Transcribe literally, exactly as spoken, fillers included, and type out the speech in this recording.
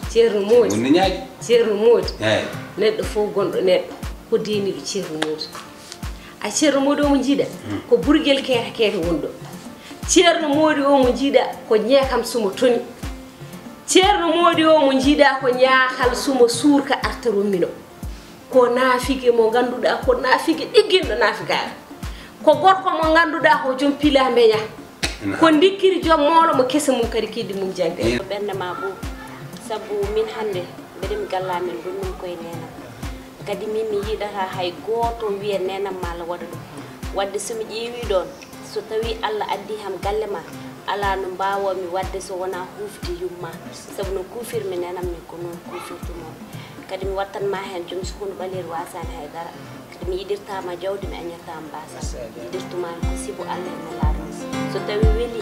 Ceerno Moodi. Wonde ñaaƴi. Ceerno Moodi. Eeyi. Neɗɗo fof gonɗo neɗɗo ko deeniɗo Ceerno Moodi. A Ceerno Moodi omo jiiɗa ko Burgel Keeta Keeta woni ɗo. Ceerno Moodi omo jiiɗa ko ñeekam sumo toni. Ceerno Moodi omo jiiɗa ko ñaakal sumo suurka arta rommino. Ko naafige mo ngannduɗaa ko naafige ɗigginɗo naafigaaɓe. Ko gorko mo ngannduɗaa ko joom pila mbeña. Ko ndikkiri joom moolo mo kese mum kadi kiɗɗi mum jangde. Ko ɓernde ma boo, sabu min hannde mbeɗa mi galla amen ɗum ɗum koye neenam. Kadi min mi yiɗata hay gooto wiya neenam ma Allah waɗa ɗum. Wadde so mi ƴeewi ɗoon, so tawi Allah addi ham galle ma, alaa no mbaawoo mi waɗde so wonaa huufde yumma. Sabu no kuufirmi neenam min ko noon kuufirtumoo. Kadi mi wattan ma heen joom sukundu ɓaleeri waasaani hay dara. Kadi mi yiɗirtaa ma jawdi, mi añirtaa ma baasal. Yiɗirtuma ko sibu Allah e Nelaaɗo mum. So tawi weli,